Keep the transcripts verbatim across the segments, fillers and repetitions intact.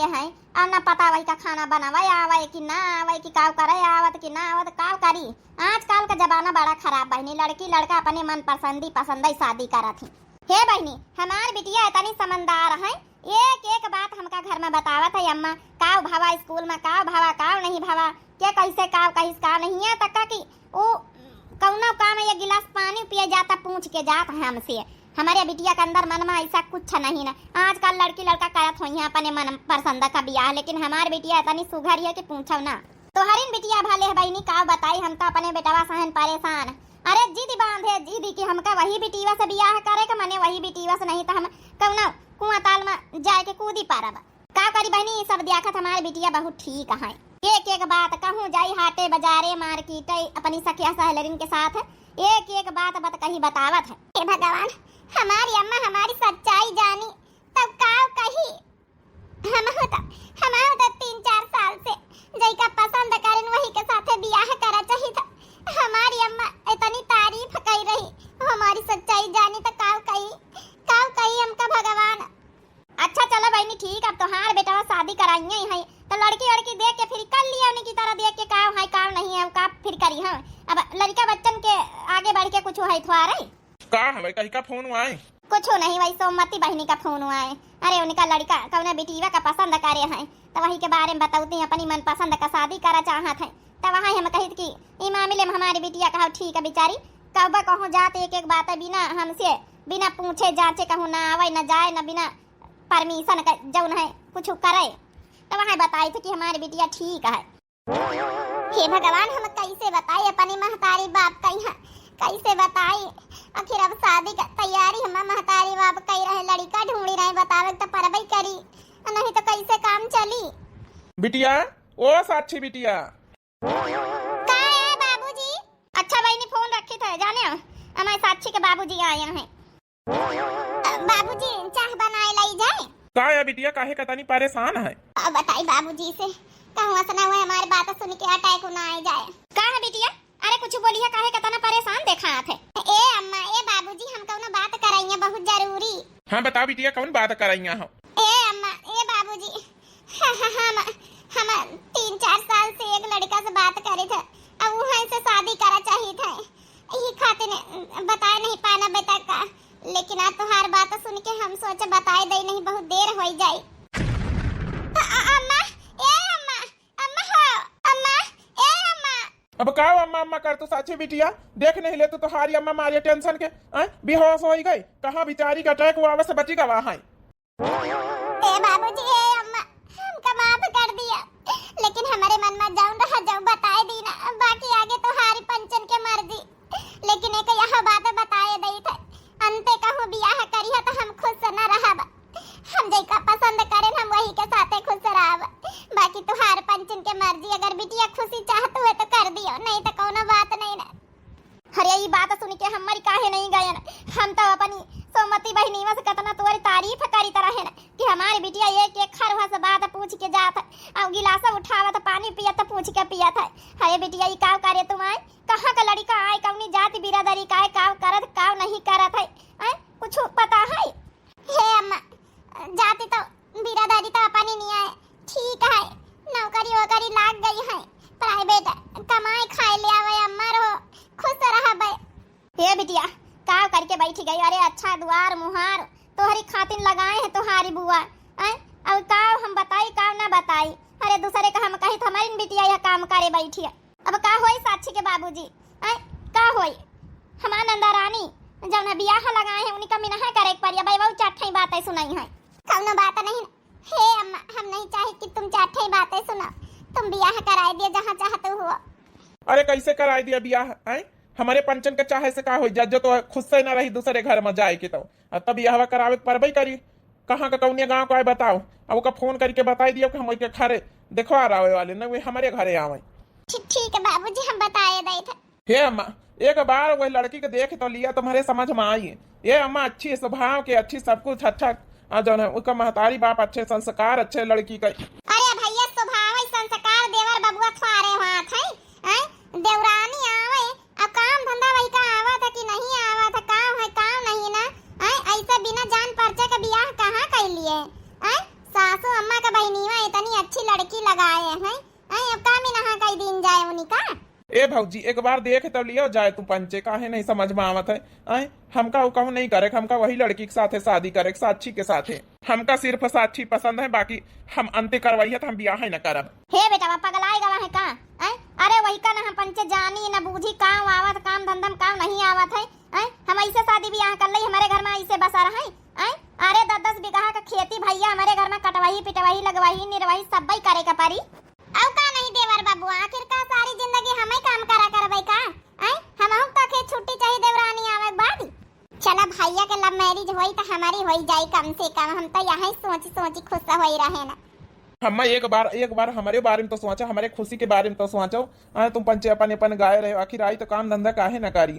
हैं, और ना पता वही का खाना बनावे आवे कि ना आवे, कि काव करे आवत कि ना आवत, काव करी। आजकल का जमाना बड़ा खराब बहिनी, लड़की लड़का अपने मन पसंदी पसंदई शादी करत ही। हे बहिनी, हमार बिटिया इतनी समझदार है, एक एक बात हमका घर में बतावत है, अम्मा काव भवा स्कूल में, काव भवा, काव नहीं भवा, के कैसे काव कहिस, काव नहीं है, तक कि उ कौनो काम एक गिलास पानी पिए जाता पूछ के जात है हमसे। हमारे बिटिया के अंदर मन में ऐसा कुछ नहीं ना। आजकल लड़की लड़का करत होइहैं अपने मन पसंद का बियाह, लेकिन हमार बिटिया इतनी सुघर है कि पूछो ना। तोहरिन बिटिया भले है बहिनी, काव बताई, हम तो अपने बेटवा सहन परेशान। अरे जिद बांधे जिद कि हमका वही बिटिया से बियाह करे के, मने वही बिटिया से, नहीं तो हम कौनो कुआं ताल में जाए के कूदी पारब। का करी बहिनी, ई सब देखत हमार बिटिया बहुत ठीक है। एक एक बात कहूँ जाई हाटे बजारे मार्केट अपनी सखिया सहेलरिन के साथ, एक एक बात बत कही बतावत है। हे भगवान, हमारी अम्मा हमारी सच्चाई जानी तब का कही। हमहू त, हमहू त तीन चार साल से जइका पसंद करेन वही के साथे बियाह करा चाहित। हमारी अम्मा इतनी तारीफ कई रही, हमारी सच्चाई जानी त काव कही, काव कही हमका भगवान। अच्छा चलो बहिनी ठीक, अब तोहार बेटवा शादी कराइए हैं तो लड़की वड़की देख के फिर कर लिया, उन्हीं की तरह देख के काव है काव नहीं है, का फिर करी हम। अब लड़का बच्चन के आगे बढ़ के कुछ है थोड़ा रही। का हवे, कहीं का फोन आए? कुछ नहीं, वही सोमती बहिनी का फोन आए। अरे उनका लड़का कौने बिटिया का पसंद करे हैं, तो वही के बारे में बतौती अपनी मन पसंद का शादी करा चाहत है। तो वहाँ हम कहित कि ई मामले में हमारी बिटिया कहा ठीक है बेचारी, कब कहूँ जात एक एक बात बिना हमसे, बिना पूछे जांचे कहूँ ना आवे, ना जाए, ना बिना परमिशन का जौन है कुछ करे। तो वहाँ बताई थे कि हमारी बिटिया ठीक है। हे भगवान, हम कैसे बताई अपनी महतारी बाप का यहाँ, कैसे बताई? आखिर अब शादी का तैयारी हम महतारी बाप कई रहे, लड़का ढूंढी रहे, बतावे तो परबई करी, नहीं तो कैसे काम चली? बिटिया, ओ साक्षी बिटिया। का है बाबूजी? अच्छा बहिनी, फोन रखी थे, जाने हमारे साक्षी के बाबूजी आए हैं। बाबूजी, चाह बनाए लाई जाए? का है बिटिया, काहे का तनी परेशान है? अब बताई बाबूजी से, कहूँ असना हुआ हमारे बात सुन के अटैक ना आ जाए। का है बिटिया? अरे कुछ बोलिया, काहे का तना परेशान देखात है? ए अम्मा, ए बाबूजी, हम कौनो बात कराइए बहुत जरूरी। हाँ बताओ बिटिया, कौन बात कराइया हो? ए अम्मा, ए बाबूजी, हम, हम तीन चार साल से एक लड़का से बात करे थे, अब वहीं से शादी करा चाहिए थे। यही खातिर बताए नहीं पाना बेटा का, लेकिन आज तोहार बात सुन के हम सोचे बताए दे नहीं, बहुत देर हो जाई। अ-, अ-, अम्मा, ए अम्मा, अम्मा हो, अम्मा, ए अम्मा। अब का अम्मा अम्मा कर तू साक्षी बिटिया, देख नहीं ले तू तोहारी अम्मा मारे टेंशन के, हैं? बेहोश हो गई, कहाँ बिचारी का अटैक हुआ, बस बची गवा है। ए बाबूजी, ए अम्मा, हमका माफ कर दिया, लेकिन हमारे मन में जौन रहा, जौन बताए दी ना, बाकी आगे तोहारी पंचन के मर्जी। लेकिन एक यह बात बताए दई थे, अंते कहूँ बियाह करिया तो हम खुश न रहब। हम जैका पसंद करेन, हम वही के साथे खुश रहब। बाकी तोहार पंचन के मर्जी, अगर बिटिया खुशी चाहत हुए तो कर दियो, नहीं तो कौनो बात नहीं ना। अरे, ई बात सुन के हमारी काहे नहीं गयन? हम तो अपनी सोमती बहिनीवा से कितना तोरी तारीफ करीत रहेन कि हमारी बिटिया एक एक खरुआ से बात पूछ के जात है, और गिलास उठावत पानी पियत पूछ के पियत है। अरे बिटिया, ई काव करे तुम आए? कहाँ का लड़का आए, कौनी जाति बिरादरी का आए, काव करत, काव नहीं करत है, आए? कुछ पता है? हे अम्मा, जाति तो बिरादरी तो अपनी नहीं आए, ठीक है, नौकरी वोकरी लाग गई है, प्राइवेट कमाए खाए ले आवे, अम्मा रहो, खुश रहबे। हे बिटिया, काव करके बैठी गई? अरे अच्छा दुआर मुहार तोहरी खातिन लगाए है तोहारी बुआ, हैं? अब काव हम बताई, काव ना बताई? अरे दूसरे का हम कही तो हमारी न बिटिया यह काम करे बैठी है। अब का होई साक्षी के बाबूजी, हैं? का होई? हमार नंदा रानी जौन बियाह लगाए है उनका मिनहा करे के पड़ी। अब वो चार ठे बातें सुनाई है। कौनो बात नहीं। हे अम्मा, हम नहीं चाहे कि तुम चार ठे बातें सुनो, तुम बियाह कराए दियो जहाँ चाहत हो। अरे कैसे कराए दिया बियाह, हैं? हमारे पंचन के चाहे से का होई, जज्जो तो खुश से ना रही दूसरे घर में जाए के तो। अब तब बियाहवा करावे के परबई करी। कहाँ का कौनिया गाँव का है बताओ, अब ओका फोन करके बताई दियो कि हम ओके घरे देखवा रहे वाले, न वे हमारे घरे आवे। ठी-, ठीक है बाबूजी, हम बताए दे थे। हे अम्मा, एक बार वह लड़की के देख तो लिया, तुम्हारे समझ में आई। ये अम्मा अच्छी स्वभाव के, अच्छी सब कुछ अच्छा, आ जौन है, उसका महतारी बाप अच्छे संस्कार, अच्छे लड़की का। अरे भैया, स्वभाव है संस्कार, देवर बबुआ थोड़े हाथ है, हैं? देवरानी आवे, अब काम धंधा वही का आवा था कि नहीं आवा था, काम है काम नहीं ना, हैं? ऐसे बिना जान परिचय के बियाह कहाँ कर लिए, हैं? सासू अम्मा का बहिनीवा भौजी, एक बार देख तो लियो जाए तू पंचे, काहे नहीं समझ में आवत है? आए, हमका वो कहूँ नहीं करे, हमका वही लड़की के साथे शादी करे, साक्षी के साथे। हमका सिर्फ साक्षी पसंद है, बाकी हम अंत्य करवाई है तो हम बियाह ही न करब। हे बेटवा, पगलाए गवा है का? आए, अरे वही का ना हम पंचे जानी न बूझी, काम आवत, काम धंधा में काम नहीं आवत है। आए, हम ऐसे शादी बियाह कर लई, हमारे घर में ऐसे बसा रहे। आए, अरे दस दस बीघा का खेती भैया, हमारे घर में कटवाही, पिटवाही, लगवाही, निरवाही सब्बई करे के परी। अउ का नहीं देवर बाबू, आखिर का सारी जिंदगी हमें काम करा करबे का? आए, हमहू का खेत छुट्टी चाहिए देवरानी आवे के बाद। चला भैया के love marriage होई त हमारी होई जाई कम से कम, हम तो यही सोच सोच खुश होई रहे ना। हम्मा एक बार, एक बार हमारे बारे में तो सोचो, हमारे खुशी के बारे में तो सोचो। हाँ, तुम पंचे अपन अपन गाए रहे, आखिर आई तो काम धंधा काहे न करी?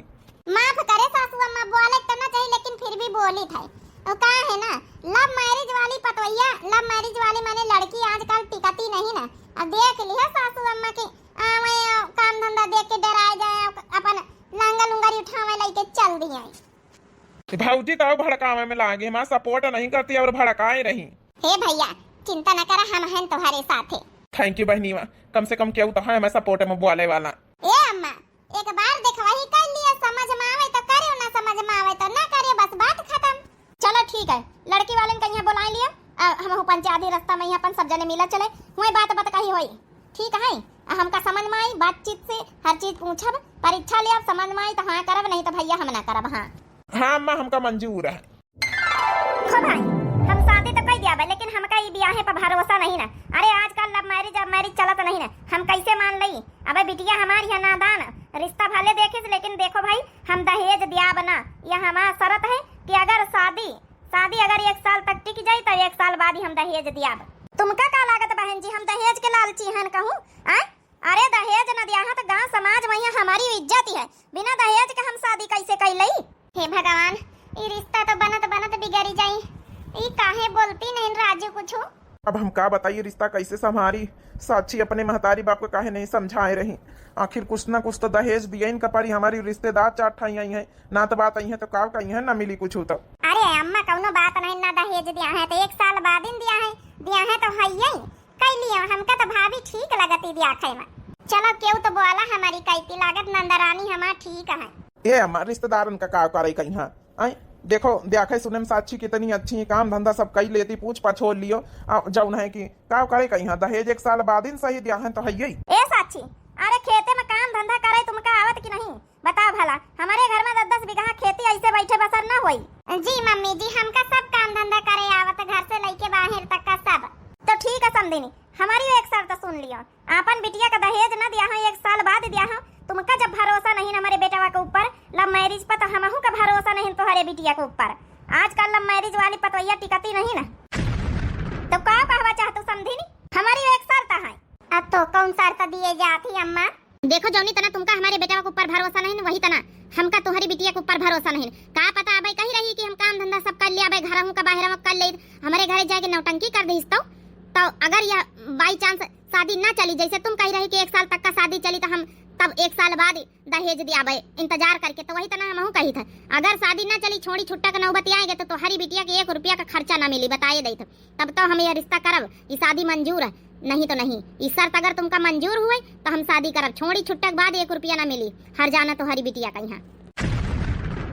माफ करे सासू अम्मा, बोले तो ना चाहिए लेकिन फिर भी बोली था। वो का है ना, love marriage वाली पतवैया, love marriage वाली माने लड़की आजकल टिकती नहीं ना। अब देख लिया सासू अम्मा की, आवे काम धंधा देख के डराए जाए, अपन लांगा लुंगरी उठावे लेके चल दिए। भौजी तो भड़कावे में लागे, हमारा support नहीं करती और भड़काए रही। हे भैया, चिंता न करा, हम हैं तुम्हारे साथे। Thank you बहनीवा, कम से कम केहू तो है हमारे support में बोले वाला। ए अम्मा, एक बार देखवाही कर लिया, समझ में आवे तो करे, ना समझ में आवे तो ना करे, बस बात खत्म। चलो ठीक है, लड़की वालन कहिया बोलाए लिया, आ, हमहू पंचे आधी रास्ता में ही अपन सब जने मिला चले, हुए बात बात कही होई। ठीक है, आ, हमका समझ में आई, बातचीत से हर चीज पूछब, परीक्षा लेब, समझ में आई तो हाँ करब, नहीं तो भैया हम ना करब। हाँ। हाँ अम्मा, हमका मंजूर है। देखो भाई, हम शादी तो कई दिया बे, लेकिन हमका ई बियाहे पर भरोसा नहीं ना। अरे आजकल love marriage, love marriage चलत नहीं ना, हम कैसे मान लई? अबे बिटिया हमारी है नादान, रिश्ता भले देखिस, लेकिन देखो भाई, हम दहेज दियाब ना। यह हमार शर्त है कि अगर शादी, शादी अगर एक साल तक टिक जाई, तब एक साल बाद ही हम दहेज दियाब। तुमका का लागत बहन जी, हम दहेज के लालची हन कहूँ? आय? अरे दहेज न दिया है तो गांव समाज में यहाँ हमारी इज्जत ही है, बिना दहेज के हम शादी कैसे कर लई? हे भगवान, ई रिश्ता तो बनत बनत बिगड़ी जाई। ई काहे बोलती नहीं राजू कुछ? अब हम का बताइए, रिश्ता कैसे संभारी? साक्षी अपने महतारी बाप को काहे नहीं समझाए रही? आखिर कुछ ना कुछ तो दहेज दिए इनका परी, हमारी रिश्तेदार चार ठाई आई हैं, ना तो बात आई है तो का कही है, ना मिली कुछ तो। अरे अम्मा, कौनो बात नहीं, ना दहेज दिया है तो एक साल बाद ही दिया है, दिया है तो है ही। कैलियो, हमका तो भाभी ठीक लगती दिया खाए में। चलो, केहू तो बोला हमारी कैती लागत नंदरानी हमार ठीक है। ए अम्मा, रिश्तेदारन का का करे कहीं, हाँ? आई, देखो, देखे सुने में साक्षी कितनी अच्छी है, काम धंधा सब कई लेती, पूछ पछोल लियो, आ, जौन है कि का करे कहीं, हाँ? दहेज एक साल बाद ही सही दिया है तो है ही। ए साक्षी, अरे खेते में काम धंधा करे तुमका आवत कि नहीं? बताओ भला, हमारे घर में दस दस बीघा खेती ऐसे बैठे बसर ना होई। जी मम्मी जी, हमका सब काम धंधा करे आवत, घर से लेके बाहर तक का सब। तो ठीक है समधिनी, हमारी एक शर्त सुन लियो, आपन बिटिया का दहेज न दिया हो, एक साल बाद दिया हो। तुमका जब भरोसा नहीं न हमारे बेटवा के ऊपर, love marriage पर, तो हमहू का भरोसा नहीं तोहरे बिटिया के ऊपर। आजकल love marriage वाली पतवैया टिकती नहीं ना। तो का कहवा चाहतू समधिनी? हमारी एक शर्त है। अब तो कौन शर्त दिए जाती अम्मा? देखो जौनी तना तुमका हमारे बेटवा के ऊपर भरोसा नहीं, वही तना हमका तुम्हारी बिटिया के ऊपर भरोसा नहीं। का पता अबे कही रही कि हम काम धंधा सब कर लिया, अबे घर का बाहर कर ले, हमारे घरे जाके नौटंकी कर दीस तो, तो अगर यह by chance शादी ना चली, जैसे तुम कही रही कि एक साल तक का शादी चली, तो हम तब एक साल बाद दहेज दियाबे इंतजार करके, तो वही तना हमहू कही था। अगर शादी ना चली, छोड़ी छुट्टा के नौबत आएगे, तो तोहरी बिटिया के एक रुपया का खर्चा ना मिली, बताइए दई था। तब तो हम यह रिश्ता करब, ई शादी मंजूर है, नहीं तो नहीं। ई शर्त अगर तुमका मंजूर हुए, तो हम शादी करब, छोड़ी छुट्टा के बाद एक रुपया ना मिली, हर जाना तोहरी बिटिया का यहाँ।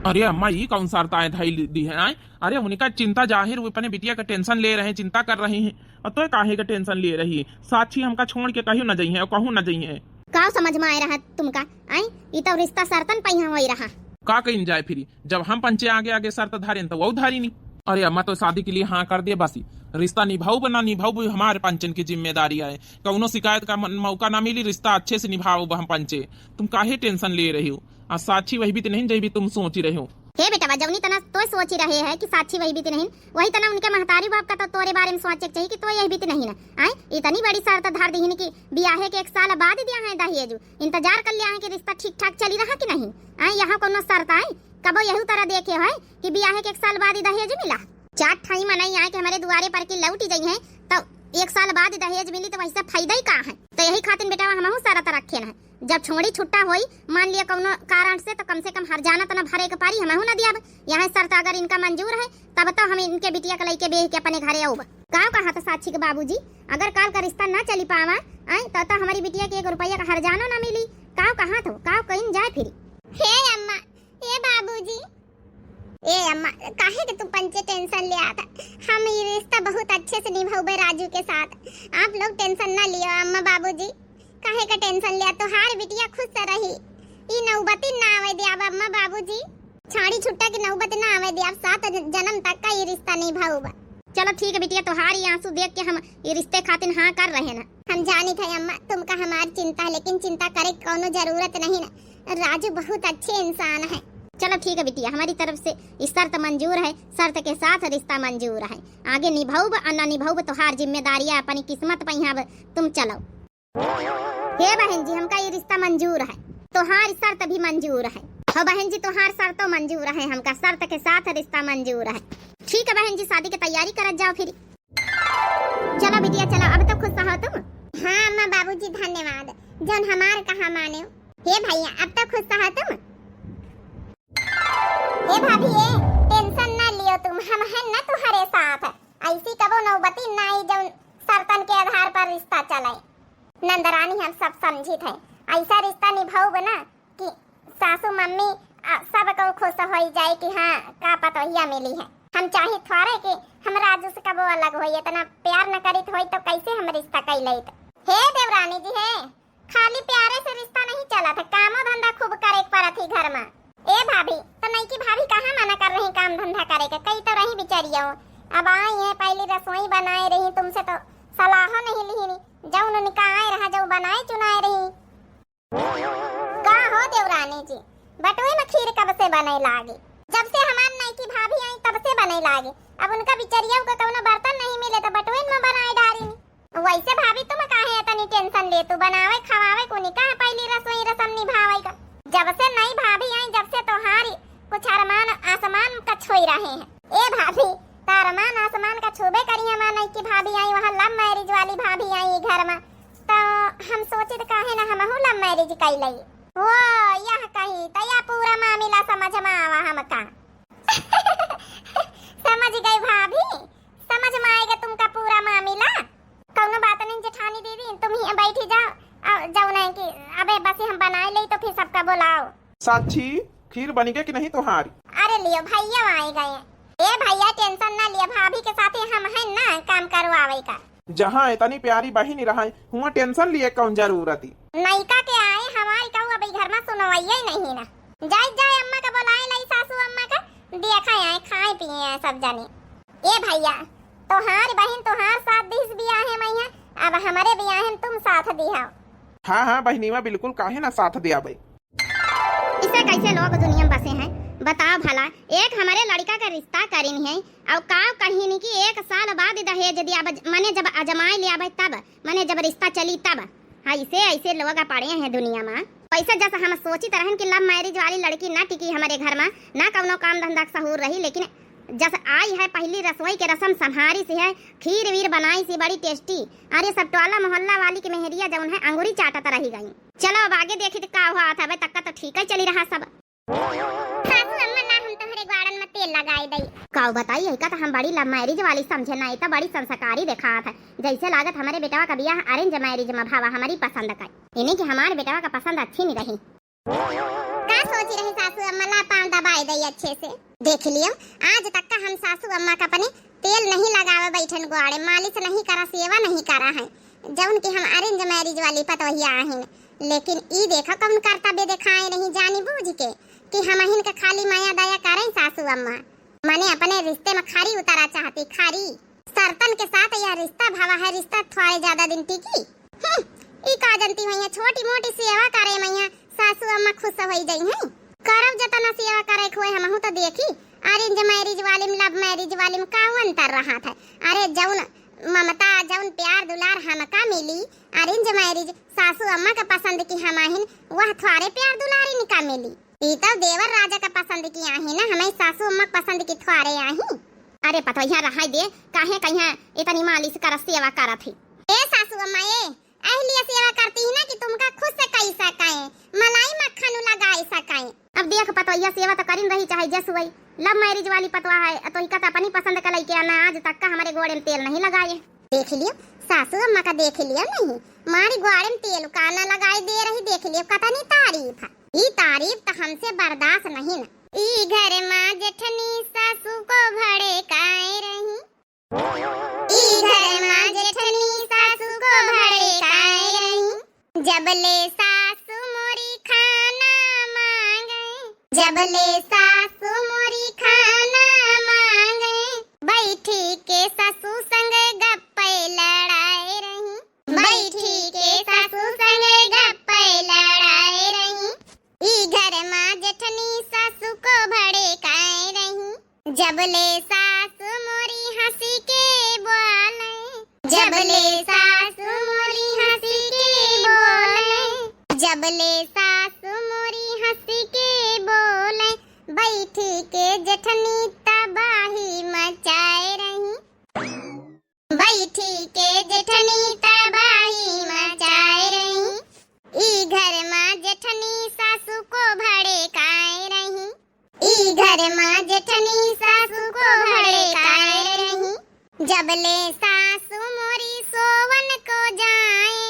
अरे अम्मा, ई कौन शर्त आए धई दी है, आए? अरे उनका चिंता जाहिर हुई, अपने बिटिया का tension ले रहे हैं, चिंता कर रही हैं, और तो काहे का tension ले रही है? साक्षी हमका छोड़ के कहीं न जइहे और कहूँ न जइहे। का समझ में आए रहा तुमका? आई, ई तो रिश्ता शर्तन पहिया होई रहा। का कइन जाए फिरी, जब हम पंचे आगे आगे शर्त धारेन तो वो धारी नी। अरे अम्मा तो शादी के लिए हाँ कर दे बसी, रिश्ता निभाऊ ना निभाऊ हमारे पंचन की जिम्मेदारी आए। कौनो शिकायत का मन-, मौका ना मिली, रिश्ता अच्छे से निभाऊ हम पंचे। तुम काहे tension ले रही हो? आ साक्षी वही भी तो नहीं जही भी तुम सोची रही हो। हे बेटवा, जौनी तना तो सोची रहे है कि साक्षी वही बीत नहीं, वही तना उनके महतारी बाप का तो तोरे बारे में सोचे के चाहिए कि तो यही बीत नहीं ना। आए, इतनी बड़ी शर्त धर दीहिन कि बियाहे के एक साल बाद दिया है दहेज, इंतजार कर लिया है कि रिश्ता ठीक ठाक चली रहा कि नहीं। आए, यहाँ कोनो शर्त आए, कबो यही तरह देखे है कि बियाहे के एक साल बाद ही दहेज मिला? चार ठाई मनई आए कि हमारे दुआरे पर के लौटी जाई है, तो एक साल बाद दहेज मिली तो वैसे फायदा ही का है? तो यही खातिर बेटा हमहू शर्त रखे ना, जब छोड़ी छुट्टा होई, मान लिया कौनो कारण से, तो कम से कम हर जाना तो ना भरे के पारी, हमहू ना दियाब। यहाँ शर्त अगर इनका मंजूर है, तब तो हम इनके बिटिया के लइके बेह के अपने घरे आउब। का कहा तो साक्षी के बाबूजी, अगर काल का रिश्ता ना चली पावा, आए, तो, तो हमारी बिटिया के एक रुपया का हर जानो ना मिली, काव कहा थो, काव कइन जाए फिरी? हे अम्मा, हे बाबूजी। ए अम्मा, काहे के तू पंचे tension लेत हा? हम ई रिश्ता बहुत अच्छे से निभाउबे राजू के साथ। आप लोग tension ना लियो अम्मा बाबूजी, काहे के tension लेत? तोहार बिटिया खुश से रही, ई नौबती ना आवे देब अम्मा बाबूजी। छाड़ी छुट्टा की नौबत ना आवे देब, सात जनम तक का ई रिश्ता निभाउबा। चलो ठीक है बिटिया, तोहार ई आंसू देख के हम ई रिश्ते खातिर हाँ कर रहे ना। हम जानित है अम्मा, तुमका हमार चिंता है, लेकिन चिंता करे के कौनो जरूरत नहीं ना। राजू बहुत अच्छे इंसान है। चलो ठीक है बिटिया, हमारी तरफ से ई शर्त मंजूर है, शर्त के साथ रिश्ता मंजूर है। आगे निभाउब और ना निभाउब तोहार जिम्मेदारी है, अपनी किस्मत पे यहाँ अब तुम चलो। हे बहन जी, हमका ई रिश्ता मंजूर है, तोहार शर्त भी मंजूर है। हो बहन जी, तोहार शर्तो मंजूर है, हमका शर्त के साथ रिश्ता मंजूर है। ठीक है बहन जी, शादी के तैयारी करत जाओ फिर। चलो बिटिया चलो, अब तो खुश हो तुम। हाँ अम्मा बाबूजी धन्यवाद, जौन हमार कहा माने। हे भैया अब तो खुश हो तुम। हे भाभी ए, tension ना लियो तुम, हम हैं ना तुम्हारे साथ। ऐसी कबो नौबती ना आई जौन शर्तन के आधार पर रिश्ता चले। नंदरानी हम सब समझित है, ऐसा रिश्ता निभाउब ना कि सासू मम्मी, आ, सब को खुश होई जाए कि हाँ का पतोहिया मिली है। हम चाहित थोड़े कि हम राजू से कबो अलग होई, इतना प्यार न करित होई तो कैसे हम रिश्ता कई लेत। हे देवरानी जी हे, खाली प्यारे से रिश्ता नहीं चलत है, कामो धंधा खूब करे के परत ही घर में। ए भाभी, तो नईकी भाभी कहाँ मना कर रही काम धंधा करे के? कई तो रही बिचरिया, अब आई है, पहली रसोई बनाए रही, तुमसे तो सलाह नहीं लिहिनी, जौन उनका आए रहा, जो बनाए चुनाए रही। का हो देवरानी जी, बटुए में खीर कब से बने लागी? जब से हमार नईकी भाभी आई तब से बने लागी। अब उनका बिचरिया का कौनो बर्तन नहीं मिले तो बटुए में बनाए डारी। वैसे भाभी तुम काहे इतनी tension ले, तू बनावे खवावे को निकाह पहली रसोई रसम निभावे का। जब से नई भाभी आई जब से तोहारी कुछ अरमान आसमान का छोई रहे हैं। ए भाभी, त अरमान आसमान का छूबे करी हमार नईकी भाभी आई, वहाँ love marriage वाली भाभी आई घर में। तो हम सोचित काहे ना हमहू love marriage कई लई। वो यह कही तो यह पूरा मामला समझ में आवा हमका। समझ गई भाभी, समझ में आएगा तुमका पूरा मामला। कौनो बात नहीं जेठानी दीदी, तुम ही बैठी जाओ, आ, जाओ नहीं कि अबे बस हम बनाए ले तो फिर सबका बुलाओ। साक्षी, खीर बनी गए कि नहीं तुम्हारी? अरे लियो भैया आए गए। ए भैया tension ना लियो, भाभी के साथ ही हम हैं ना काम करवावे का। जहाँ इतनी प्यारी बहिनी रहे, हुआ tension लिए कौन जरूरत ही? नयका के आए हमारी कहू अब ई घर में सुनवाइए ही नहीं ना। जाए जाए अम्मा का बुलाए लाई सासू अम्मा का, देखा आए खाए पिए आए सब जाने। ए भैया, तोहार बहिन तोहार साथ दिस बियाहे मइहाँ, अब हमरे बियाहे में तुम साथ दिहाओ। हाँ हाँ बहिनीवा, बिल्कुल काहे ना साथ दियाबे। इसे कैसे लोग दुनिया में बसे हैं बताओ भला। एक हमरे लड़का का रिश्ता करिन है और का कहिन कि एक साल बाद दहेज दिया, मने जब अजमाए ले आबे तब, मने जब रिश्ता चली तब। हाँ, इसे ऐसे लोग पड़े हैं दुनिया में। वैसे जस हम सोचित रहन कि love marriage वाली लड़की ना टिकी हमरे घर में, ना कौनो काम धंधा के सहूर रही, लेकिन जस आई है पहली रसोई के रसम संभारी से है, खीर वीर बनाई से बड़ी tasty। अरे सब टोला मोहल्ला वाली के मेहरिया जौन है अंगूरी चाटत रही गई। चलो अब आगे देखी तो का हुआ था, अबे तक का तो ठीक ही चली रहा सब। सासू अम्मा ना हम तोहरे ग्वाड़न में तेल लगाए दई। काऊ बताई, एका तो हम बड़ी love marriage वाली समझे, ना ई तो बड़ी संस्कारी देखात है। जैसे लागत हमरे बेटवा का बियाह arrange marriage में भावा, हमरी पसंद का। इन्हीं की हमारे बेटवा का पसंद अच्छी नहीं रही। का सोची रही सासू अम्मा, ला पाँव दबाए दई अच्छे से। देख लियो, आज तक का हम सासू अम्मा का अपने तेल नहीं लगावे बैठन ग्वाड़े, मालिश नहीं करा, सेवा नहीं करा है। जौन कि हम arrange marriage वाली पतोहिया आहिन, लेकिन ई देखो कौन कर्तव्य देखाए रही जानी बूझ के कि हमहिन के खाली माया दया करें सासू अम्मा। मने अपने रिश्ते में खरी उतारा चाहती, खरी। शर्तन के साथ यह रिश्ता भवा है, रिश्ता थोड़े ज्यादा दिन टिकी। हम्म, ई का जनती हुई है, छोटी मोटी सेवा करे मइहाँ सासू अम्मा खुश होई जइहैं। करब जतना सेवा करे के होए हमहू तो देखी, arrange marriage वाली में love marriage वाली में का अंतर रहत है। अरे जौन ममता, जौन प्यार दुलार हमका मिली arrange marriage सासू अम्मा के पसंद की हमाहिन, वह थोड़े प्यार दुलार इनका मिली। ई तो देवर राजा का पसंद की आही ना, हमें सासू अम्मा के पसंद की थोड़े आही। अरे पतोहिया रहाई दे, काहे कहिया इतनी मालिश करत सेवा करत ही। ए सासू अम्मा ए, एह लिए सेवा करती ही ना कि तुमका खुश से कई सकाए, मलाई मक्खन लगाए सकाए। अब देख पतोहिया सेवा तो करिन रही चाहे जस वही, love marriage वाली पतवा है, तो इका तो अपनी पसंद का लइके आना, आज तक का हमरे गोड़े में तेल नहीं लगाए। देख लियो, सासू अम्मा का देख लियो नहीं, मारी ग्वाड़े में तेल का ना लगाई दे रही, देख लियो कतनी तारीफ है। ई तारीफ तो हमसे बर्दाश्त नहीं न। ई घर मा जेठनी सासू को भड़काए रही। ई घर मा जेठनी सासू को भड़काए रही। जबले सासू मोरी खाना मांगे, जबले सासू मोरी खाना मांगे, बैठी के सासू संग गप्पे लड़ाए रही। बैठी के सासू संग गप्पे लड़ाए रही। ई घर मा जेठनी सासू को भड़काए रही। जबले सासू मोरी हंसी के बोले, जबले सासू मोरी हंसी के बोले, जबले सासू मोरी हंसी के बोले, बैठी के जेठनी तबाही मचाए रही। बैठी के जेठनी तबाही मचाए रही। ई घर मा जेठनी सासू को भड़काए रही। ई घर मा जेठनी सासू को भड़काए रही। जबले सासू मोरी सोवन को जाए,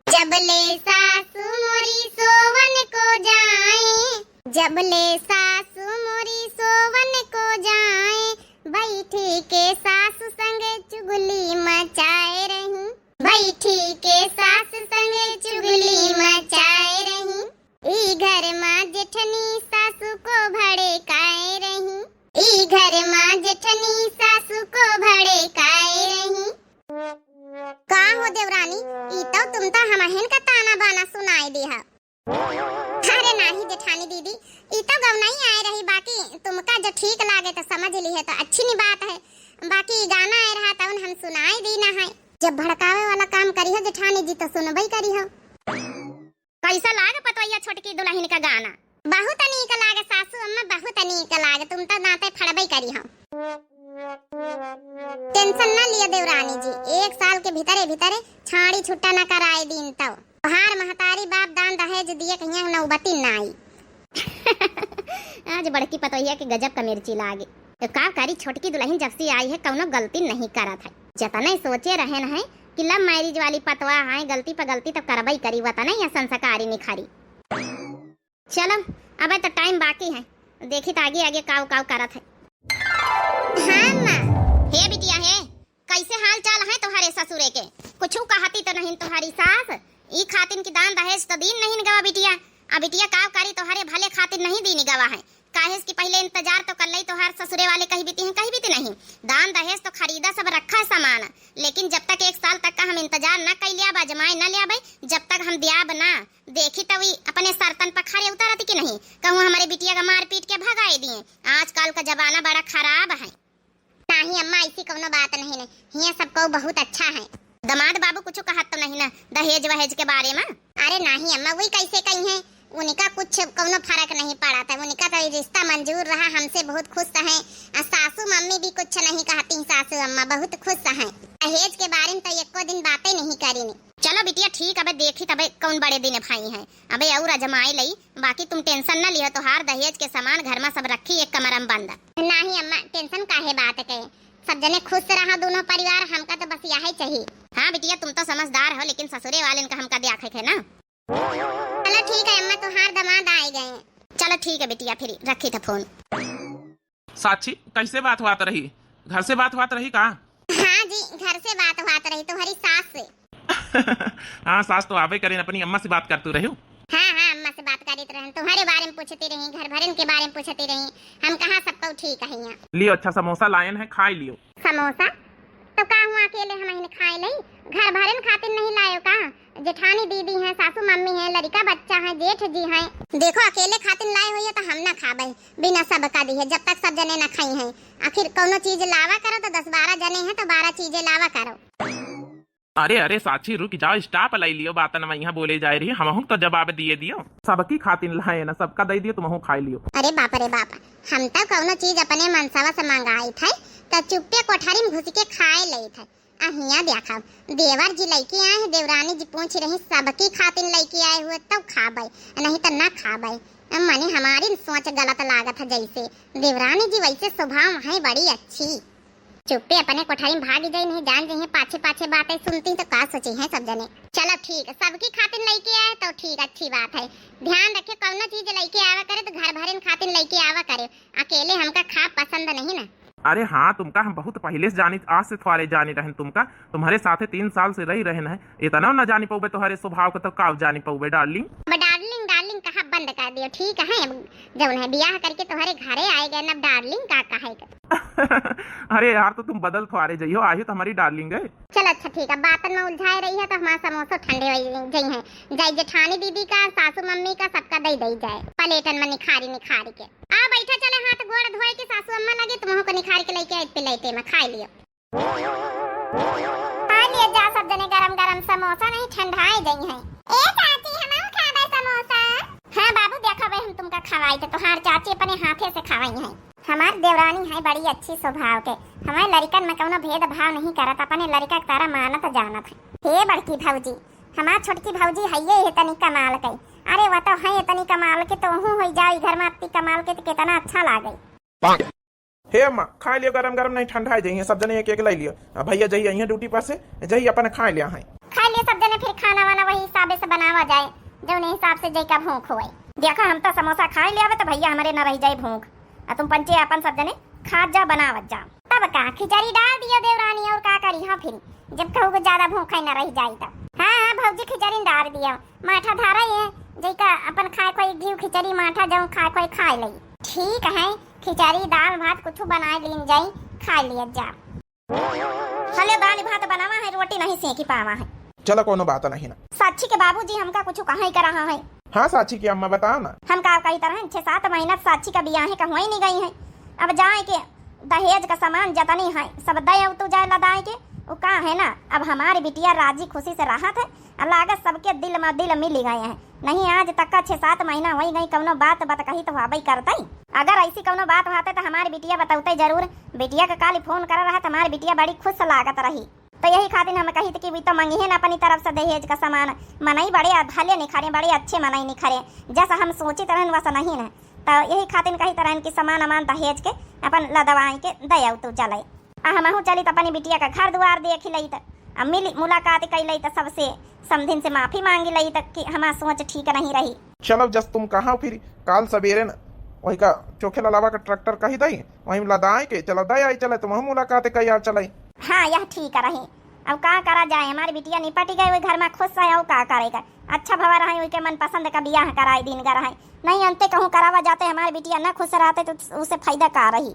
जबले सासू मोरी सोवन को जाए, जबले सासू मोरी सोवन को जाए, बैठी के सासू संग चुगली मचाए रही। बैठी के सासू संग चुगली मचाए रही। ई घर मा जेठनी सासू को भड़काए रही। ई घर मा जेठनी सासू को भड़काए रही। का हो देवरानी, ई तो तुम तो हमहिन का ताना बाना सुनाई दिहा। अरे नाही जेठानी दीदी, ई तो गवनई आए रही, बाकी तुमका जो ठीक लागे तो समझ लिहे तो अच्छी नी बात है, बाकी ई गाना आए रहा तउन हम सुनाई दी ना है। जब भड़कावे वाला काम करिहो जेठानी जी तो सुनबई करिहो। कैसा लागे पतोहिया छोटकी दुलहिन का गाना? बहुत नीक लागे सासू अम्मा, बहुत नीक लागे, तुम तो दांते फड़बई करिहो। टेंशन ना लियो देवरानी जी, एक साल के भीतरे भीतरे छाड़ी छुट्टा ना कराए दीन तउ। तोहार महतारी बाप दान दहेज दिए कहिया नौबती ना आई। आज बड़की पतोहिया के गजब का मिर्ची लागे। तो का करी, छोटकी दुलहिन जब से आई है कउनो गलती नहीं करत है। जतने सोचे रहेन है कि love marriage वाली पतवा है, गलती पर गलती तो करबई करी, वतने या संस्कारी निखरी। चलो, अबे तो time बाकी है, देखी तो आगे आगे काव काव करत है। हाँ माँ। हे बिटिया हे, कैसे हाल चाल है तोहरे ससुरे के? कुछू कहती तो नहीं तोहरी सास? ई खातिन की दान दहेज तो दीन नहीं गवा बिटिया। अब बिटिया काव करी, तोहरे भले खातिर नहीं दीन गवा है, काहे कि पहले इंतजार तो कर लई, तोहार ससुरे वाले कही बीती हैं, कही बीती नहीं। दान दहेज तो खरीदा सब रखा है सामान, लेकिन जब तक एक साल तक का हम इंतजार न कइ लियाब, अजमाए न लियाब, जब तक हम दियाब ना, देखी तब ई अपने शर्तन पर खरे उतरत कि नहीं। कहूँ हमरे बिटिया का मार पीट के भगाए दिए। आजकल का जमाना बड़ा खराब है। नाही अम्मा, ऐसी कउनो बात नहीं है, हियाँ सब कउ बहुत अच्छा है। दमाद बाबू कुछ कहत तो नहीं ना दहेज वहेज के बारे में? अरे नाही अम्मा, वही कैसे कही है, उनका कुछ कउनो फर्क नहीं पड़ा था, उनका तो ये रिश्ता मंजूर रहा, हमसे बहुत खुश है। आ सासू मम्मी भी कुछ नहीं कहती, सासू अम्मा बहुत खुश है। दहेज के बारे में तो एको दिन बातें नहीं करी नी। चलो बिटिया ठीक, अबे देखी तबे कउन बड़े दिन भाई हैं, अबे और अजमाए लई, बाकी तुम tension न लिहो, तोहार दहेज के सामान घर में सब रखी एक कमरा में बंद। नाही अम्मा, tension काहे बात के, सब जने खुश रहा दोनों परिवार, हमका तो बस यही चाहिए। हाँ बिटिया, तुम तो समझदार हो, लेकिन ससुरे वाले का हमका द्याखे है ना। चलो ठीक है अम्मा, तोहार दामाद आए गए। चलो ठीक है बिटिया, फिर रखी था फोन। साक्षी, कैसे बात हुआत रही? घर से बात हुआत रही का? हाँ जी, घर से बात हुआत रही, तुम्हारी सास से। हाँ, सास तो आवे करें, अपनी अम्मा से बात करतू रही। हाँ, हाँ, अम्मा से बात करीत रहन, तुम्हारे बारे में पूछती रही, घर भरन के बारे में पूछती रही। हम कहा सब कउ ठीक है यहाँ। लियो, अच्छा समोसा लायन है, खाई लियो। समोसा? तो का हुआ, अकेले हम हिन खाए लई? घर भरन खातिर नहीं लायो का? जेठानी दीदी हैं, सासू मम्मी हैं, लड़िका बच्चा हैं, जेठ जी हैं। देखो, अकेले खातिर लाए होइए तो हम ना खाबे, बिना सब का दिए, जब तक सब जने ना खाई हैं। आखिर कउनो चीज लावा करो तो दस बारह जने हैं तो बारह चीजें लावा करो। अरे, अरे, साक्षी, रुक जाओ, stop लाई लियो, बातन में यहाँ बोले जाए रही, हमहू तो जवाब दिए दियो। सबकी खातिन लाए ना, सबका दे दियो, तुमहू खाए लियो। अरे बाप रे बाप, हम तो कउनो चीज अपने मनसवा से मंगाई थे, तो चुप्पे कोठरी में घुस के खाए ले थे। आ हियाँ देखा, देवर जी लइके आए हैं, देवरानी जी पूछ रही, सबकी खातिन लइके आए हुए तब खाबे, नहीं तो ना खाबे। अब मने हमारी सोच गलत लागत है, जैसे देवरानी जी वैसे स्वभाव है बड़ी अच्छी। चुप्पे अपने कोठरी में भागी जाई, नहीं जान जइहैं, पाछे पाछे बातें सुनती तो का सोचिहैं सब जने। चलो ठीक है, सबकी खातिर लइके आए तो ठीक, अच्छी बात है। ध्यान रखे, कौनो चीज लइके आवा करे तो घर भरेन खातिर लइके आवा करे, अकेले हमका खाब पसंद नहीं ना। अरे हाँ, तुमका हम बहुत पहिले से जानी, आज से थोड़े जानी रहन तुमका। तुम्हरे साथे तीन साल से रही रहन है, इतना न जानी पउबे तुम्हरे स्वभाव को, तो का जानी पउबे darling। अब darling darling कहा बंद कर दियो, ठीक है? अब जउन है बियाह करके तुम्हरे घरे आए गए, अब darling का कहे के? अरे यार, तो तुम बदल थोड़े जइहो, आही तो हमारी darling है। चल अच्छा ठीक है, बातन में उलझाए रही है तो हमारा समोसा ठंडे हो जइहैं। जाई जेठानी दीदी का, सासू मम्मी का, सबका दे दे जाए, प्लेटन में निखारी निखारी के। आ बैठा, चले हाथ गोड़ धोए के सासू अम्मा लगे, तुमहू को निखार के लइके आइत प्लेटे में, खाई लियो। खा लियो जा सब जने गरम गरम समोसा, नहीं ठंडाए जइहैं। ए चाची, हमहू खाबे समोसा। हाँ बाबू, देखबे हम तुमका खवाई, तो तोहार चाची अपने हाथे से खवाई है। हमार देवरानी है बड़ी अच्छी स्वभाव के, हमारे लड़िकन में कौनो भेदभाव नहीं करत, अपने लड़िका के तरह मानत जानत है। हे बड़की भौजी, हमार छोटकी भौजी है ये तनी कमाल के। अरे वह तो है तनी कमाल के, तोहू हो जाओ घर में अत्ती कमाल के तो कितना अच्छा लागे। हे अम्मा, खाए लियो गरम गरम, नहीं ठंडाए जइहैं, सब जने एक एक ले लियो। अब भैया जही अइहैं ड्यूटी पर से, जही अपन खाए लिया है। खाए लियो सब जने, फिर खाना वाना वही हिसाबे से बनावा जाए, जौने हिसाब से जैका भूख होए। देखा, हम तो समोसा खाए लियावे तो भैया हमारे न रह जाए भूख। आ तुम पंचे अपन सब जने खात जा, बनावत जा। तब का, खिचड़ी डाल दियो देवरानी, और का करी? हाँ फिर जब कहू को ज्यादा भूख है न रह जाई तब। हाँ हाँ भौजी, खिचड़ी डाल दियो। माठा धारा ये, जैका अपन खाए कोई घी खिचड़ी माठा, जौन खाए कोई खाए लई। ठीक है, खिचड़ी दाल भात कुछ बनाए लीन जाई, खा लिया जा। हले दाल भात बनावा है, रोटी नहीं सेकी पावा है। चलो कोनो बात नहीं ना। साक्षी के बाबूजी हमका कुछ कहा ही कर रहा है। हाँ साक्षी की अम्मा बताओ ना। हम का कही तरह छह सात महीना साक्षी का बियाह है, कहवाई नहीं गई है। अब जाए के दहेज का सामान जतनी है, सब दे तू जाए लदाए के। वो का है ना, अब हमारी बिटिया राजी खुशी से रहत है, आ लागत सबके दिल में दिल मिल गए हैं। नहीं, आज तक का छह सात महीना होई गई, कौनो बात बत कही तो हबई करतई। अगर ऐसी कौनो बात होते तो हमारी बिटिया बतौते जरूर। बिटिया का काली फोन कर रहा तो हमारी बिटिया बड़ी खुश लागत रही। तो यही खातिर हम कही कि वी तो मंगी है ना अपनी तरफ से दहेज का सामान। मनई बड़े भले निखरे, बड़े अच्छे मनई निखरे, जैसा हम सोचित रहन वैसा नहीं न। तो यही खातिर कहित रहन कि सामान अमान दहेज के अपन लदवाई के दयाऊ तू चले। आ हमहू चली त अपनी बिटिया का घर दुआर देख लई त, आ मिली मुलाकात कई लई त, सबसे समधिन से माफी मांगी लई त कि हमार सोच ठीक नहीं रही। चलो जस तुम कहा, फिर काल सवेरे न वही का चोखे ललावा का ट्रैक्टर कही दई, वहीं लदाए के चलो दे आई चले, तुमहू मुलाकात कई आ चले। हाँ, यह ठीक रही। अब का करा जाए, हमारी बिटिया निपटी गई, वो घर में खुश है, और का करेगा। अच्छा भवा रहे, उनके मनपसंद का बियाह कराई दीन गा रहे। नहीं अंते कहूँ करावा जाते, हमारी बिटिया न खुश रहते तो उसे फायदा का रही।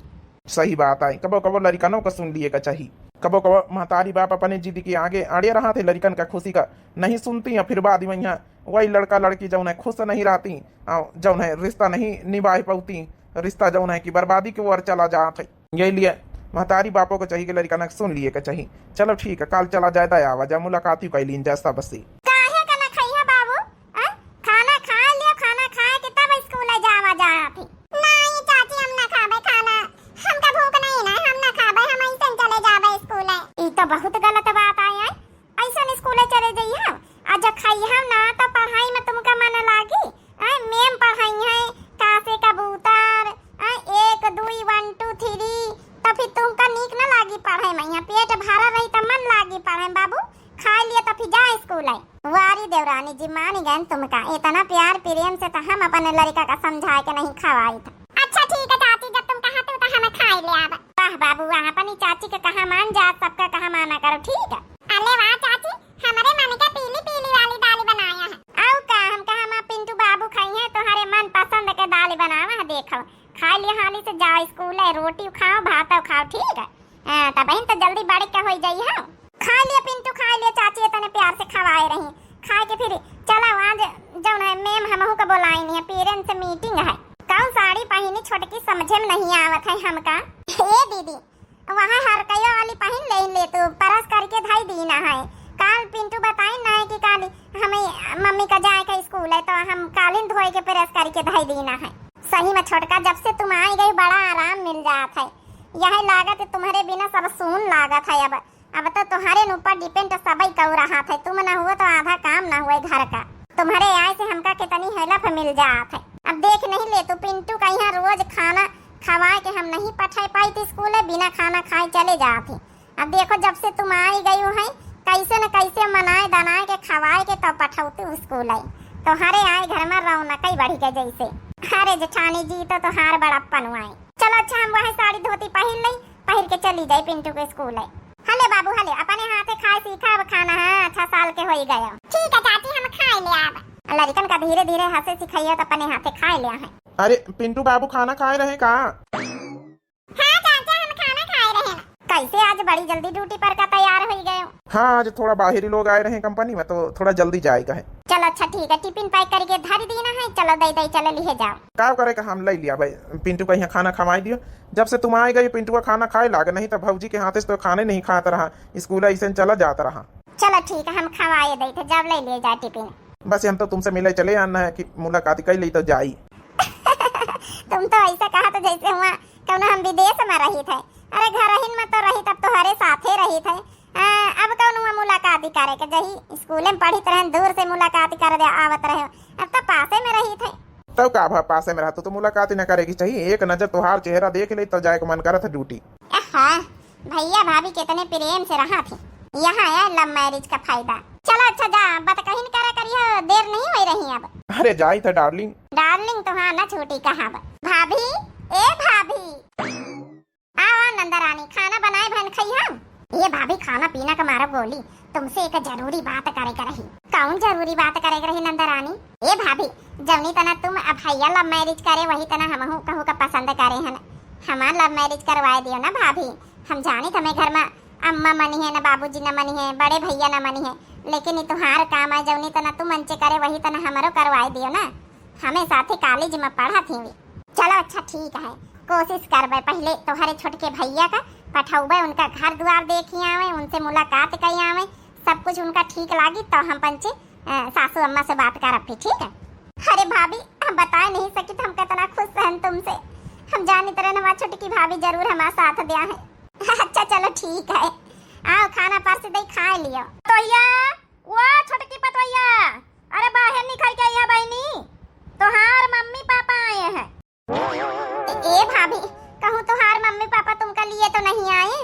सही बात आई, कबो कबो लड़िकनों का सुन लिए का चाही। कबो कबो महतारी बाप अपने जिद के आगे अड़े रहा थे, लड़िकन का खुशी का नहीं सुनती हैं, फिर बाद में यहाँ वही लड़का लड़की जौन है खुश नहीं रहती, आ, जौन है रिश्ता नहीं निभा पाती, रिश्ता जौन है कि बर्बादी के ओर चला जात है। यही लिए महतारी बापों को चाहिए कि लड़िकन का सुन लिए का चाही। चलो ठीक है, काल चला जाए, दया आवा जा, मुलाकात ही कैलीन जा सबसे। काहे का ना खइहा बाबू? आ? खाना खा लियो, खाना खाए के तब स्कूल जावा जात है। नहीं चाची, हम ना खाबे खाना, हमका भूख नहीं ना, हम ना खाबे, हम ऐसे चले जाबे स्कूल। ई तो बहुत गलत बात आए है, ऐसे स्कूल चले जइहा, आ जब खइहा ना तो पढ़ाई में तुमका मन लागी? आए, मेम पढ़ाई है, का से कबूतर, आए, एक, दुई, one, two, three, तो फिर तुमका नीक ना लागी पढ़े में, यहाँ पेट भरा रही तो मन लागी पढ़े में, बाबू, खा लिए तो फिर जा स्कूल है। वारी देवरानी जी, मानी गए तुमका, इतना प्यार प्रेम से तो हम अपने लड़का का समझाए के नहीं खवाई था। अच्छा ठीक है चाची, जब तुम कहा तो, तो हम खाए ले आब। वाह बाबू वाह, अपनी चाची के कहा मान जा, सबका कहा माना करो, ठीक है। अरे वाह चाची, हमरे मन के पीली पीली वाली दाल बनाया है। आउ का, हम कहा हम पिंटू बाबू खाई है, तुम्हारे मन पसंद के दाल बनावा है, देखो। खा लिया हाली से, जाओ स्कूल है, रोटी खाओ, भात खाओ, ठीक है। हाँ, तब बहन तो जल्दी बड़े के हो जाई है। खा लिया पिंटू, खा लिया, चाची इतने प्यार से खवाए रही। खाए के फिर चलो, आज जौन है मेम हमहू का बोलाई नहीं है, पेरेंट्स मीटिंग है। कौन साड़ी पहनी छोटकी, समझे में नहीं आवत है हमका। ए दीदी, वहाँ हरकैया वाली पहन ले, ले तू, प्रेस करके धई दीना है। काल पिंटू बताई ना है कि काल हमें मम्मी का जाए का स्कूल है, तो हम कालिन धोए के प्रेस करके धई दीना है। सही में छोटका, जब से तुम आई गई बड़ा आराम मिल जात है। यह लागत तुम्हारे बिना सब सून लागत है। अब अब तो तुम्हारे ऊपर डिपेंड सबई कऊ रहा था, तुम ना हुआ तो आधा काम ना हुए घर का। तुम्हारे आए से हमका कितनी हेल्प मिल जात है। अब देख नहीं ले तू, पिंटू का यहाँ रोज खाना खवाए के हम नहीं पठाए पाइत स्कूल है, बिना खाना खाए चले जात ही। अब देखो, जब से तुम आई गई हो है, कैसे न कैसे मनाए दनाए के खवाए के तब पठौती स्कूल है। तोहरे आए घर में रौनक ही बढ़ गए जैसे। अरे जेठानी जी, तो तोहार बड़प्पन हुआ है। चलो अच्छा, हम वह साड़ी धोती पहिर लई, पहिर के चली जाई पिंटू के स्कूल है। हले बाबू हले, अपने हाथे खाए सीखा, अब खाना है, छह साल के होई गए। ठीक है चाची, हम खाए ले आब। लड़िकन का धीरे धीरे हंसे सिखाइए तो अपने हाथे खाए ले है। अरे पिंटू बाबू खाना खाए रहे का? हाँ चाचा, हम खाना खाए रहे। कैसे आज बड़ी जल्दी ड्यूटी पर का तैयार होई गए हो? हाँ, आज थोड़ा बाहरी लोग आए रहे कंपनी में, तो थोड़ा जल्दी जाए का है। चलो अच्छा ठीक है, टिफिन पैक करके धर दीना है, चलो दे दे, चलो लिहे जाओ। का करे का, हम ले लिया भाई, पिंटू का यहाँ खाना खवाई दियो। जब से तुम आए गई पिंटू का खाना खाए लाग, नहीं तो भौजी के हाथे से तो खाने नहीं खात रहा, स्कूल ऐसे चला जात रहा। चलो ठीक है, हम खवाए दे थे, जब ले लिए जाए टिफिन। बस हम तो तुमसे मिले चले आना है कि मुलाकात कर ली तो जाई। तुम तो ऐसा कहा तो जैसे हुआ कौनो हम विदेश में रही थे। अरे घरहिन में तो रही, तब तोहरे साथे रही थे। आ, अब कौन हुआ मुलाकात ही करे के, जही स्कूल में पढ़ित रहे, दूर से मुलाकात ही कर दे आवत रहे। अब तो पासे में रही थे। तब का भा पासे में रहतू तो मुलाकात ही न करेगी चाहिए, एक नजर तोहार चेहरा देख ले तो जाए को मन करत है ड्यूटी। आहा, भैया भाभी कितने प्रेम से रहा थे, यहाँ है लव मैरिज का फायदा। चलो अच्छा जा, बतकहीन करा करियो, देर नहीं हो रही अब। अरे जाई थे डार्लिंग। डार्लिंग तो हाँ ना छूटी कहाँ अब। भाभी, ए भाभी। आओ नंदा रानी, खाना बनाए भन खई हम। ये भाभी खाना पीना का मारो गोली, तुमसे एक जरूरी बात करे के रही। कौन जरूरी बात करे के रही नंदा रानी? ए भाभी, जौनी तना तुम अब भैया लव मैरिज करे वही तना हमहू कहू का पसंद करे हन। हमार लव मैरिज करवाए दियो ना भाभी। हम जानी तुम्हें घर में अम्मा मनी है ना बाबूजी ना मनी है, बड़े भैया ना मनी है, लेकिन ये तुम्हार काम है, जौनी तना तुम अंचे करे वही तना हमरो करवाए दियो ना। हमें साथे कॉलेज में पढ़ा थी। चलो अच्छा ठीक है, कोशिश करबे, पहले तोहरे छोटके भैया का पठौबे, उनका घर द्वार देखी आवे, उनसे मुलाकात कई आवे, सब कुछ उनका ठीक लागी तो हम पंचे, अ, सासू अम्मा से बात करब फिर, ठीक है? अरे भाभी, हम बताए नहीं सकित हम कितना खुश हन तुमसे। हम जानित रहन हमार छोटकी भाभी जरूर हमार साथ दिया है। अच्छा चलो ठीक है, आओ खाना परस दे खा लियो। पतोहिया, वो छोटकी पतोहिया, अरे बाहर निकल के आइया बहनी, तोहार मम्मी पापा आए हैं। ए, ए भाभी, कहूँ तोहार मम्मी पापा तुमका लिए तो नहीं आए?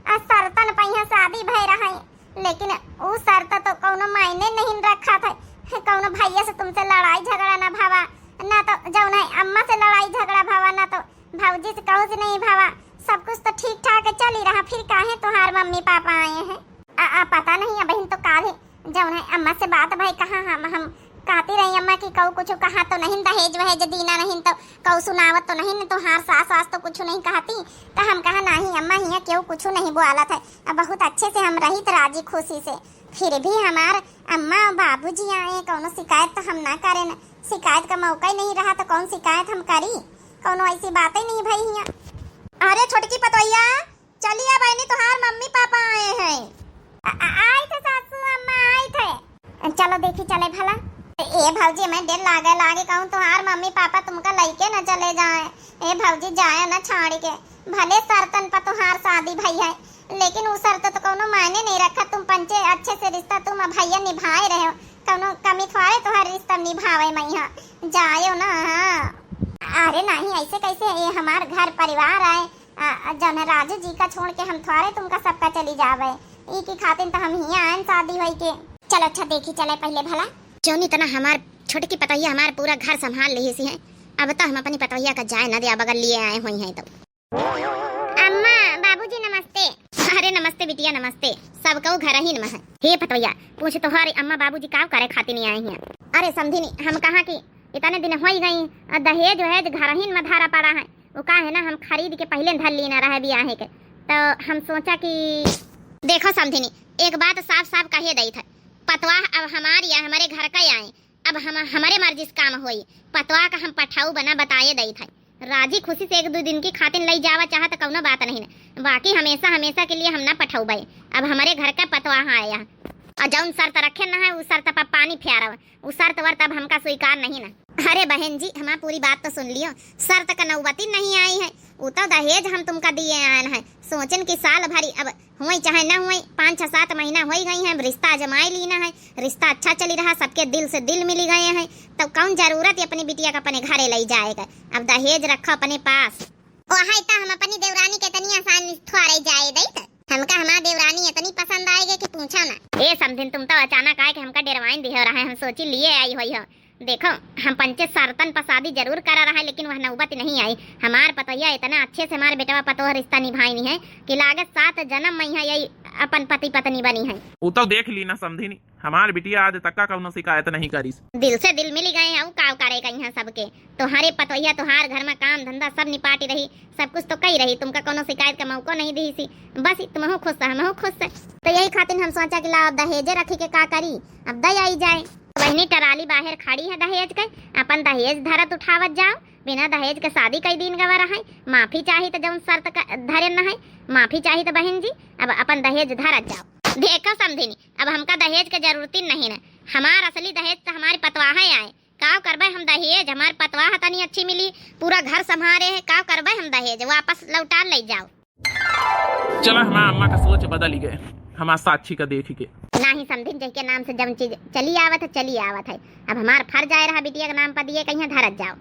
आ शर्तन पहिया शादी भय रहा है, लेकिन उ शर्त तो कौनो मायने नहीं रखा था। कौनो भैया से तुमसे लड़ाई झगड़ा ना भावा, ना तो जौन है अम्मा से लड़ाई झगड़ा भावा, ना तो भौजी से कहूँ से नहीं भावा। सब कुछ तो ठीक ठाक चली रहा, फिर काहे तोहार मम्मी पापा आए हैं? आ, आ, पता नहीं, अबहिन तो काल है जौन है अम्मा से बात भाई कहाँ हम, हम कहती रही अम्मा कि कऊ कुछ कहा तो नहीं, दहेज वहेज दीना नहीं तो कऊ सुनावत तो नहीं, न तोहार सास वास तो कुछ नहीं कहती। तो हम कहा नहीं अम्मा, हियाँ केहू कुछ नहीं बोलत है, अब बहुत अच्छे से हम रहित राजी खुशी से। फिर भी हमार अम्मा और बाबूजी आए, कौनो शिकायत तो हम ना करेन, शिकायत का मौका ही नहीं रहा तो कौन शिकायत हम करी, कौनो ऐसी बातें नहीं भई हियाँ। अरे छोटकी पतोहिया, चलिया बहनी, तोहार मम्मी पापा आए हैं। आ, आ, आई थे सासू अम्मा, आई थे। चलो देखी चले भला। ए भौजी, मैं डर लागे लागे कहूँ तोहार मम्मी पापा तुमका लइके न चले जाए। ए भौजी, जाए न छाड़ के। भले शर्तन पर तोहार शादी भई है, लेकिन उ शर्त तो कौनो मायने नहीं रखा। तुम पंचे अच्छे से रिश्ता तुम भैया निभाए रहे हो, कौनो कमी थोड़े तोहार रिश्ता निभावे मैया। जायो ना। हाँ। अरे नहीं, ऐसे कैसे? ये हमार घर परिवार आए, आ, जौन है राजू जी का छोड़ के हम थोड़े तुमका सबका चली जावे, ई की खातिन तो हम हियाँ आयन शादी होई के। चलो अच्छा देखी चले पहले भला। जौनी तना हमार छोटकी पतोहिया हमार पूरा घर संभाल लेही सी है, अब तो हम अपनी पतोहिया का जाए न दिया बगल लिए आए हुई हैं तो। अम्मा, बाबूजी नमस्ते। अरे नमस्ते बिटिया नमस्ते, सब कहू घर ही में है। हे पतोहिया, पूछ तोहारे अम्मा बाबूजी का करे खातिर नहीं आए हैं? अरे समधिनी, हम कहा कि इतने दिन होई गई, आ दहेज वहेज घर ही में धारा पड़ा है, वो का है ना, हम खरीद के पहले धर लीना रहे बियाहे के, तो हम सोचा कि देखो समधिनी, एक बात साफ साफ कहे दई थे, पतवाह अब हमार या हमारे घर का आए, अब हम हमारे मर्जी से काम होई, पतवाह का हम पठाऊ बना बताए दई थे, राजी खुशी से एक दो दिन की खातिन लई जावा चाहा तो कौनो बात नहीं ना, बाकी हमेशा हमेशा के लिए हम ना पठौबे, अब हमारे घर का पतवाह आया, और जौन शर्त रखे ना है, उ शर्त पर पानी फेरब, उ शर्त वर्त अब हमका स्वीकार नहीं ना। अरे बहन जी, हमार पूरी बात तो सुन लियो। शर्त का नौबती नहीं आई है, उ तो दहेज हम तुमका दिए आयन है। सोचन कि साल भरी अब हुए चाहे न हुए, पाँच छह सात महीना होई गई है, अब रिश्ता जमाए लीना है, रिश्ता अच्छा चली रहा, सबके दिल से दिल मिली गए हैं, तब कौन जरूरत है अपनी बिटिया का अपने घरे लई जाएगा? अब दहेज रखो अपने पास। ओ हाय, त हम अपनी देवरानी के तनी आसान थ्वारे जाए दई त। हमका हमार देवरानी इतनी पसंद आएगे कि पूछा ना। ए समधिन, तुम तो अचानक आए कि हमका डेरवाइन दिहे रहे, हम सोची लिए आई होई हो। देखो, हम पंचे शर्तन पर शादी जरूर करा रहा, लेकिन वह नौबत नहीं आई। हमार पतोहिया इतना अच्छे से हमार बेटवा पतोह रिश्ता निभाइनी है कि लागत सात जन्म में है यही अपन पति पत्नी बनी है। उ तो देख ली ना समधिनी, हमार बिटिया आज तक का कौनो शिकायत नहीं करीस। दिल से दिल मिल गए हैं, उ का करे कहीं सबके। तोहरे पतोहिया तोहार घर में काम धंधा सब निपाटी रही, सब कुछ तो कई रही, तुमका कौनो शिकायत का मौको नहीं दी सी। बस तुमहू खुश है, हमहू खुश है। तो यही खातिर हम सोचा कि ला अब दहेजे रखी के का करी, अब दे आई जाए। बहनी टराली बाहर खड़ी है दहेज के, अपन दहेज धरत उठावत जाओ, बिना दहेज के शादी कई दिन गवा रहे। माफी चाही तो जौन शर्त का धरे न है, माफी चाही तो बहन जी अब अपन दहेज धरत जाओ। देखो समधिनी, अब हमका दहेज के जरूरत ही नहीं न, हमार असली दहेज तो हमारी पतवाह आए। काव करबे हम दहेज, हमार पतवाह तनी अच्छी मिली, पूरा घर संभारे है, काव करबे हम दहेज, वापस लौटा ले जाओ। चला, हमार अम्मा का सोच बदल ही गए, हमार साक्षी का देख के। नाही समधिन, जहिके नाम से जौन चीज चली आवत है, चली आवत है। अब हमार फर्ज आए रहा बिटिया के नाम पर दिए, कहीं धरत जाओ।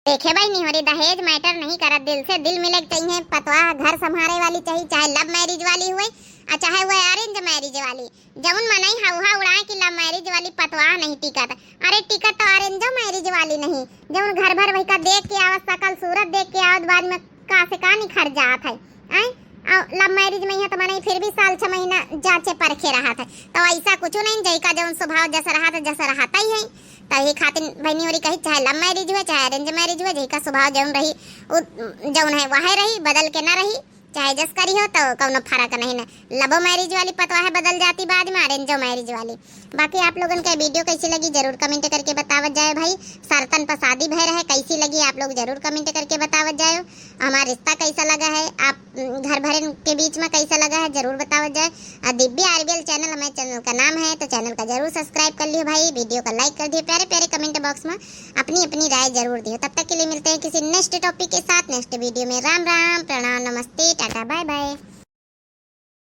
देखे बहिनी होरी, दहेज matter नहीं करत, दिल से दिल मिले के चाहिए। पतवाह घर संभारे वाली चाहिए, चाहे love marriage वाली हुए और चाहे हुए arrange marriage वाली। जौन मनई हौहा उड़ाए कि love marriage वाली पतवाह नहीं टिकत, अरे टिकत तो arrange marriage वाली नहीं, जौन घर भर वही का देख के आवत, शकल सूरत देख के आवत, बाद में का से का निखर जात है, आय? और love marriage में यहाँ तो मनई फिर भी साल छह महीना जांचे परखे रहत है, तो ऐसा कुछ नहीं, जैका जौन स्वभाव जस रहत है, जस रहता ही है। तो यही खातिर बहनी होरी कही, चाहे love marriage हुए, चाहे arrange marriage हुए, जैका स्वभाव जौन रही, उ जौन है वह रही, बदल के ना रही। चाहे जस करी हो तो कौनो फर्क नहीं न, love marriage वाली पतवाह बदल जाती बाद में, arrange marriage वाली। बाकी आप लोगन के video कैसी लगी जरूर comment करके बतावत जाए भाई। शर्तन पर शादी भय रहे, कैसी लगी आप लोग जरूर comment करके बतावत जाए। हमार रिश्ता कैसा लगा है, आप, उम, घर भरन के बीच में कैसा लगा है जरूर बतावत जाए। और दिव्या आरबीएल channel हमारे channel का नाम है, तो channel का जरूर subscribe कर लियो भाई, video का like कर दियो, प्यारे प्यारे comment box में अपनी अपनी राय जरूर दियो। तब तक के लिए मिलते हैं किसी next topic के साथ next video में। राम राम, प्रणाम, नमस्ते, टाटा, bye bye।